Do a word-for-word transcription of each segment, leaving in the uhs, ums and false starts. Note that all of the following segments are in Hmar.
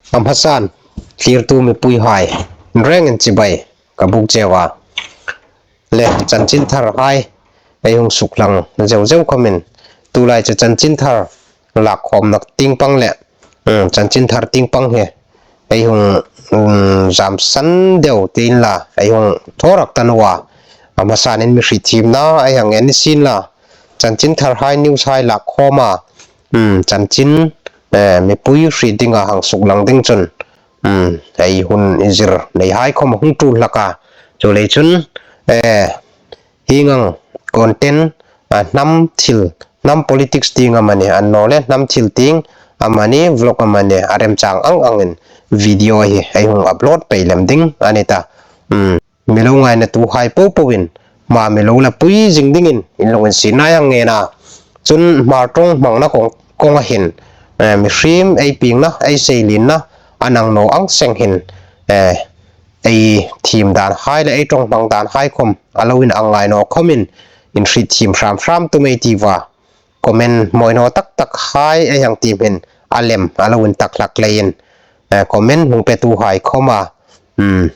A hmasan, thlirtu mipuihai, rengin chibai ka buk cheu a. Le chanchin tharhai ei hung suklang zeu zeu khawmin, tulai chu chanchin thar lakkhawmna tieng pang le, um, chanchin thar tieng pang hi ei hung, um, zamsan deu tiin la, ei hung thaw rak ta naw a. A hmasan in mi hriet thiemna ei hang en ni sien la, chanchin tharhai, newshai lakkhawma, um, chanchin, eh, mipui hriet dinga hang suklang ding chun, um, ei hun inzir neihai khawm a hung tul hlak a. Chuleiin chun, eh, hieng ang content, ah, hnam thil, hnam politics tieng amanih, annawleh hnam thil tieng amanih, vlog amanih, a remchang ang angin video hi ei hung upload pei lem ding a ni ta. Um, mi lo ngainatuhai popoin hma mi lo la pui zing dingin in lunginsietna ei hang ngen a. Chun Hmar ṭawng hmangna kawng, kawnga hin, eh, mihriem ei piengna, ei seilienna a nang naw ang seng hin, eh, ei thiem danhai le ei ṭawng hmang danhai khawm a lo inang ngai naw khawmin, inhriet thiem hram hram tum ei tiu a. Comment mawi naw tak tak hai ei hang tiem hin a lem a lo intak hlak leiin, eh, comment hung petuhai khawma, um,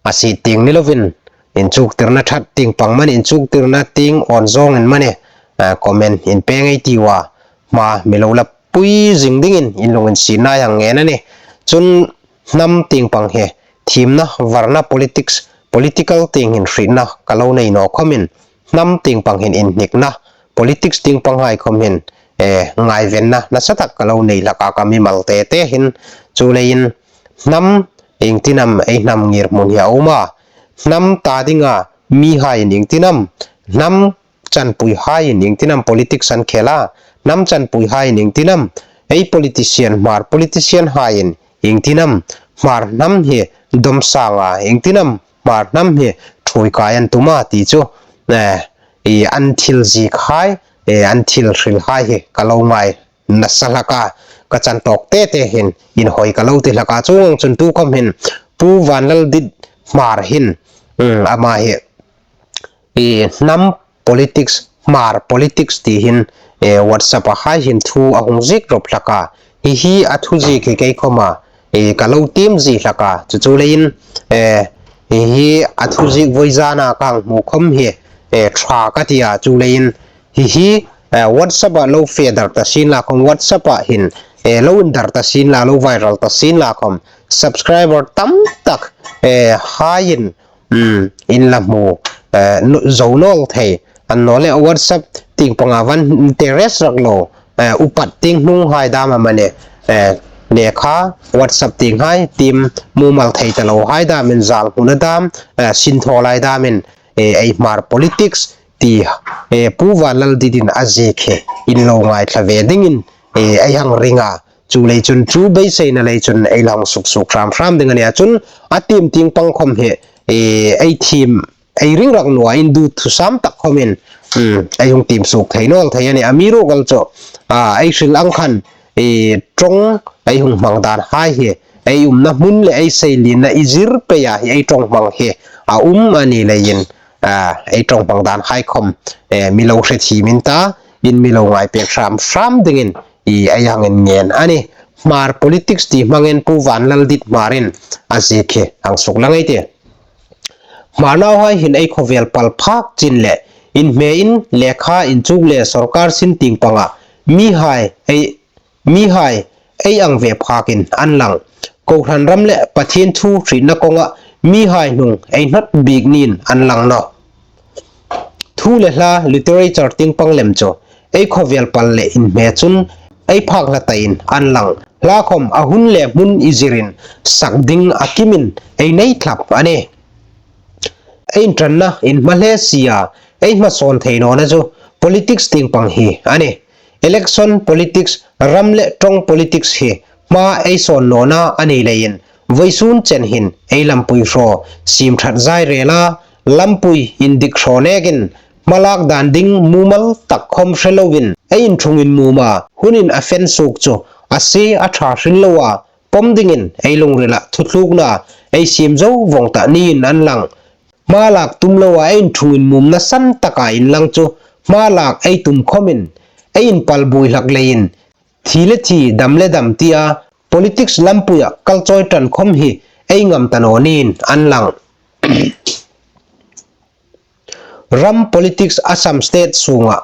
a sie tieng ni lovin, inchuktirna ṭhat tieng pang amanih, inchuktirna tieng awn zawngin amanih, eh, comment inpe ngei ei tiu a. Hma mi lo la pui zing dingin in lunginsietna ei hang ngen a nih. Chun hnam tieng pang hi thiemna, varna, politics, political tieng hin hrietna ka lo nei naw khawmin, hnam tieng pang hin inhnikna, politics tieng panghai khawm hin, eh, ngaivenna nasa tak ka lo nei hlak a, ka mimal te te hin. Chuleiin hnam iengtin am ei hnam ngirhmun hi a um a, hnam ta dinga mihaiin iengtin am, hnam chanpuihaiin iengtin am politics an khel a, hnam chanpuihaiin iengtin am, ei politician, Hmar politician haiin iengtin am, Hmar hnam hi dawm sanga iengtin am, Hmar hnam hi ṭhuoi kai an tum a ti chu, eh, i an thil ziek hai, eh, an thil hril hai hi ka lo ngai nasa hlak a, ka chan tawk te te hin inhawi ka lo ti hlak a. Chuong ang chun tu khawm hin Pu Vanlaldit Hmar hin, um, ama hi, i hnam politics, Hmar politics ti hin, eh, WhatsApp-a hai hin thu a hung ziek rawp hlak a. Hi hi a thu ziek hi kei khawma, eh, ka lo tiem zie hlak a. Chu chu leiin, eh, hi hi a thu ziek vawi zana ka hang hmu khawm hi, eh, ṭha ka ti a. Chu leiin hi hi, eh, WhatsApp-a lo fe dar ta sien la khawm, WhatsApp-a hin, eh, lo indar ta sien la, lo viral ta sien la khawm, subscriber tam tak, eh, haiin, um, in la hmu, eh, nu-, zo naw thei. Annawleh WhatsApp tieng panga van interest rak lo, eh, upat tieng hnunghai dam amanih, eh, lekha WhatsApp tienghai tiem mumal thei ta lo hai damin, zal hmuna dam, eh, sinthaw lai damin, eh, ei Hmar politics ti, eh, Pu Vanlalditin a ziek hi in lo ngaithla ve dingin, eh, ei hang ring a. Chu lei chun, chu beiseina lei chun ei lo hang suk suk hram hram ding a nih a. Chun a tiem tieng pang khawm hi, eh, ei thiem, ei ring rak naw a, indut thusam tak khawmin, um, ei hung tiem suk thei naw thei a nih. Amiruokchu, a, ei hril ang khan, eh, ṭawng ei hung hmang dan hai hi, ei umna hmun le ei seilienna i zir peia hi ei ṭawng hmang hi a um a ni leiin, a, ei ṭawng hmang dan hai khawm, eh, mi lo hre thiem in ta, in mi lo ngai pek hram hram dingin, i, ei hang inngen a nih. Hmar politics ti hmangin Pu Vanlaldit Hmarin a ziek hi hang suklang ei tih. Hmar nauhai hin ei khawvel pal phak chin le, inhmein lekha inchuk le sawrkar sin tieng panga mihai ei, mihai ei ang ve phakin an lang. Kohran ram le Pathien thu hrietna kawnga mihai hnung ei hnawt bik niin an lang nawh. Thu le hla, literature tieng pang lem chu ei khawvel pal le inhme chun ei phak hla tain an lang. Hla khawm a hun le hmun i zirin sak ding a kimin ei nei thlap a nih. Ei inṭanna inhma hle sia, ei hmasawn thei nawna chu politics tieng pang hi a nih. Election politics, ram le ṭawng politics hi hma ei sawn nawna a ni leiin, vawisun chen hin ei lampui hraw siem ṭhat zai rela, lampui indik hraw nekin hmalak dan ding mumal tak khawm hre loin, ei inṭhung inmuma hunin a fen suok chu a sie a ṭha hrim loa pawm dingin ei lungrila thuthlukna ei siem zo vawng ta niin an lang. Hmalak tum loa ei inṭhung inmumna san taka inlang chu hmalak ei tum khawmin ei inpalbuoi hlak leiin, thi le thi, dam le dam tia politics lampuia kalchawi ṭan khawm hi ei ngam ta naw niin an lang. Ram politics Assam state sunga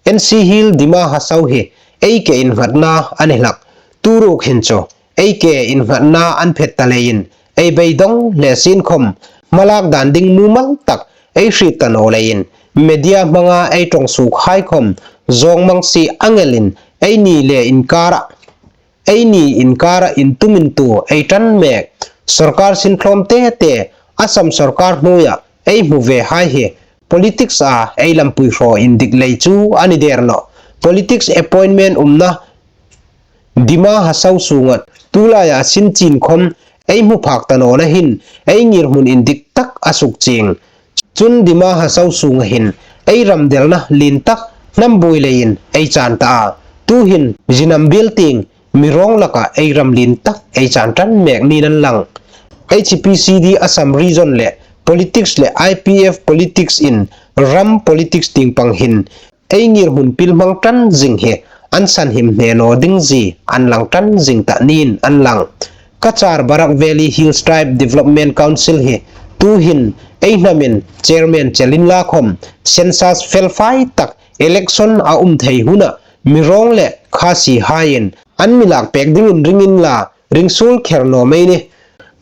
N C Hill Dima Hasao hi ei ke innghatna a ni hlak. Tu ruok hin chu ei ke innghatna an phet ta leiin ei beidong le sin khawm hmalak dan ding mumal tak ei hriet ta naw leiin media hmanga ei ṭawng suok hai khawm zawng mang si ang elin eini le inkara, eini inkara intum intu ei ṭan mek. Sorkar sin thlawm te te Assam sorkar hnuoia ei hmu ve hai hi politics a ei lampui hraw indik lei chu a ni der nawh. Politics appointment umna Dima Hasao sunga tulaia sin chin khawm ei hmu phak ta nawna hin ei ngirhmun indik tak a suk chieng. Chun Dima Hasao sunga hin ei ram delna lien tak hnam buoi leiin ei chan ta a. Tu hin zinam biel tieng mi rawng laka ei ram lien tak ei chan ṭan mek niin an lang. H P C D Assam region le politics le I P F politics in ram politics tieng pang hin ei ngirhmun pilhmang ṭan zing hi an sanhim hne naw ding zie an lang ṭan zing ta niin an lang. Cachar Barak Valley Hills Tribe Development Council hi tu hin ei hnamin chairman chelin la khawm census fel fai tak election a um thei huna mi rawng le Khasi haiin an mi lak pek dingin ring inla ring suol kher naw mei ni.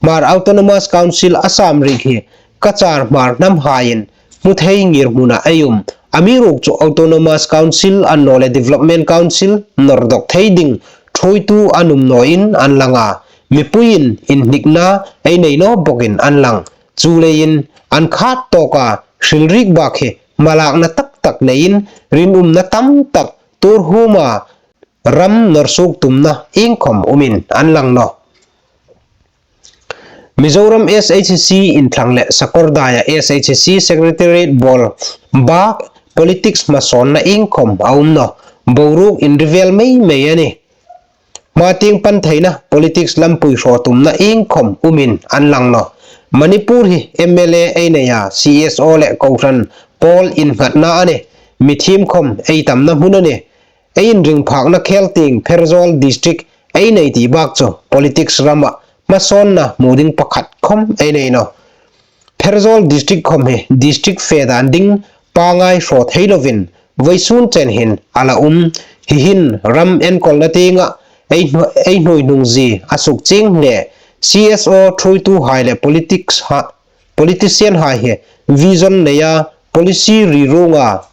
Hmar Autonomous Council Assam riek hi Cachar Hmar hnam haiin hmu thei ngirhmuna ei um. Amiruokchu Autonomous Council an naw le Development Council nawr dawk thei ding ṭhuoitu an um nawin an lang a. Mipuiin inhnikna ei nei naw bawkin an lang. Chuleiin an khat tawka hrilrik bak hi hmalakna tak tak neiin rinumna tam tak tuor huma ram nawr suok tumna iengkhawm umin an lang nawh. Mizoram S H C inthlang le Sakordaia S H C Secretariat bawl bak politics hmasawnna iengkhawm a um nawh. Boruok inri vel mei mei a nih. Hma tieng pan theina politics lampui hraw tumna iengkhawm umin an lang nawh. Manipur hi M L A ei nei a, C S O le kohran pawl innghatna a nih. Mi thiem khawm ei tamna hmun a nih. Ei inring phakna khel tieng Pherzawl district ei nei ti bak chu politics rama hmasawnna hmu ding pakhat khawm ei nei nawh. Pherzawl district khawm hi district fe dan ding pangngai hraw thei lovin vawisun chen hin a la um. Hi hin ram enkawlna tienga ei hnu-, ei hnuoi hnung zie a suk chieng hle. C S O ṭhuoituhai le politics ha, politician hai hi vision neia policy ri ruonga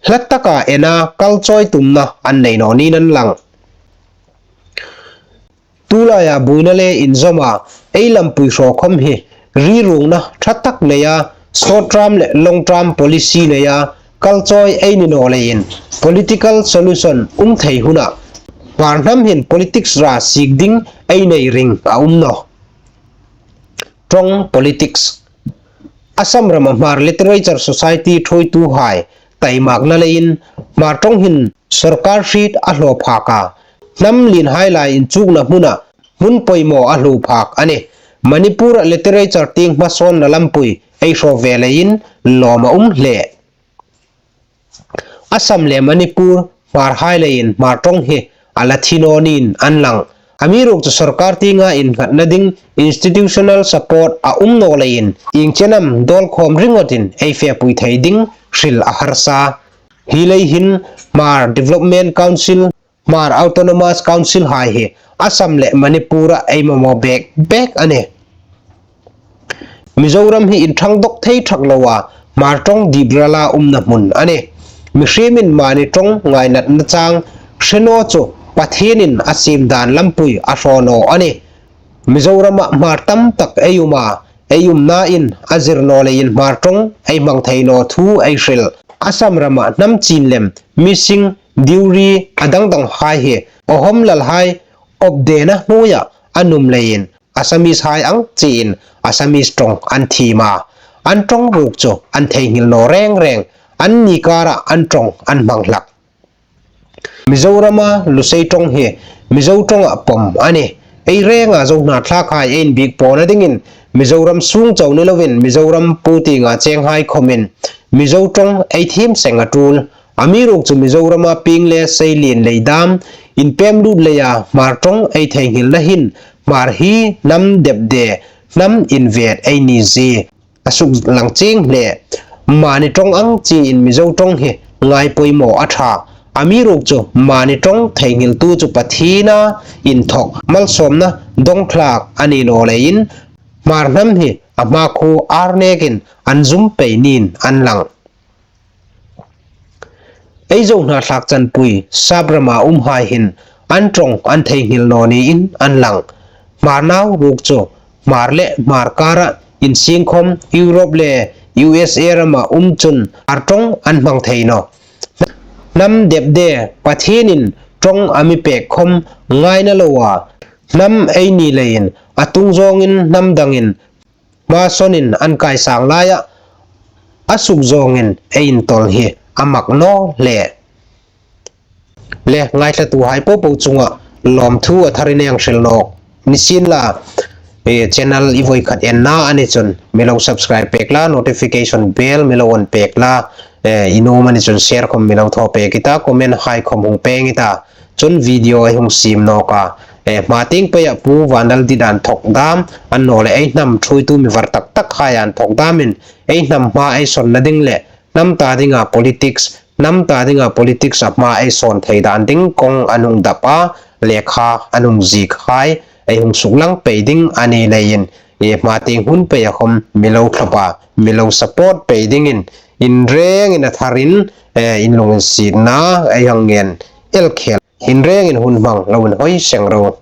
hla taka ena kalchawi tumna an nei naw niin an lang. Tulaia buoina le inzawma ei lampui hraw khawm hi ri ruongna ṭha tak neia short term le long term policy neia kalchawi ei ni naw leiin political solution um thei huna Hmar hnam hin politics ra sik ding ei nei ring a um nawh. Ṭawng politics. Assam rama Hmar Literature Society ṭhuoituhai taimakna leiin Hmar ṭawng hin sorkar hriet a hlaw phak a, hnam lienhai lai inchukna hmuna hmun poimaw a hluo phak a nih. Manipura literature tieng hmasawnna lampui ei hraw ve leiin lawm a um hle. Assam le Manipur Hmarhai leiin Hmar ṭawng hi a la thi naw niin an lang. Amiruokchu sorkar tienga innghatna ding institutional support a um naw leiin ieng chen am dawl khawm ringawtin ei fepui thei ding hril a harsa. Hi lei hin Hmar Development Council, Hmar Autonomous Council hai hi Assam le Manipura ei mamaw bek bek a nih. Mizoram hi inṭhang dawk thei ṭhak loa Hmar ṭawng dip rala umna hmun a nih. Mihriemin mani ṭawng ngainatna chang hre naw chu Pathienin a siem dan lampui a hraw naw a nih. Mizorama Hmar tam tak ei um a, ei umnain a zir naw leiin Hmar ṭawng ei hmang thei naw thu ei hril. Assam rama hnam chin lem, Mising, Deuri a dang dang hai hi Ahom lalhai awpdena hnuoia an um leiin Assamese hai ang chiin Assamese ṭawng an thiem a. An ṭawng ruok chu an theinghil naw reng reng, anni kara an ṭawng an hmang hlak. Mizorama Lusei ṭawng hi Mizo ṭawnga pawm a nih. Ei renga Zo hnathlakhai ei inbiek pawna dingin Mizoram sung chau ni lovin Mizoram puotienga chenghai khawmin Mizo ṭawng ei thiem seng a ṭul. Amiruokchu Mizorama pieng le seilien lei dam, inpem lut leia Hmar ṭawng ei theinghilna hin Hmar hi hnam depde, hnam invet ei ni zie a suklang chieng hle. Mani ṭawng ang chiein Mizo ṭawng hi ngai poimaw a ṭha. Amiruokchu mani ṭawng theinghiltu chu Pathiena inthawk malsawmna dawng thlak a ni naw leiin Hmar hnam hi a hmakhuo ar nekin an zum pei niin an lang. Ei Zo hnathlak chanpui sap rama umhai hin an ṭawng an theinghil naw niin an lang. Hmar nau ruok chu Hmar le Hmar kara insieng khawm Europe le U S A rama um chun Hmar ṭawng an hmang thei naw. Hnam depde Pathienin ṭawng a mi pek khawm ngaina loa hnam ei ni leiin a tung zawngin hnam dangin hma sawnin an kaisang laia a suk zawngin ei intawl hi a mak naw hle. Le ngaithlatuhai popo chunga lawmthu a tharin ei hang hril nawk. Nisienla, eh, channel i voi khat enna a ni chun mi lo subscribe pek la, notification bell mi lo on pek la, eh, i nuom a ni chun share khawm mi lo thaw pek i ta, comment hai khawm hung peng i ta. Chun video ei hung siem nawk a, eh, hma tieng peia Pu Vanlaldidan thawk dam, annawleh ei hnam ṭhuoitu mi var tak tak hai an thawk damin ei hnam hma ei sawnna ding le hnam ta dinga politics, hnam ta dinga politics a hma ei sawn thei dan ding kawng an hung dap a, lekha an hung ziek hai ei hung suklang pei ding a ni leiin, eh, hma tieng hun peia khawm mi lo thlawp a, mi lo support pei dingin inrengin a tharin, eh, in lunginsietna ei hang ngen el khel. Inrengin hun hmang lo inhawi seng ro.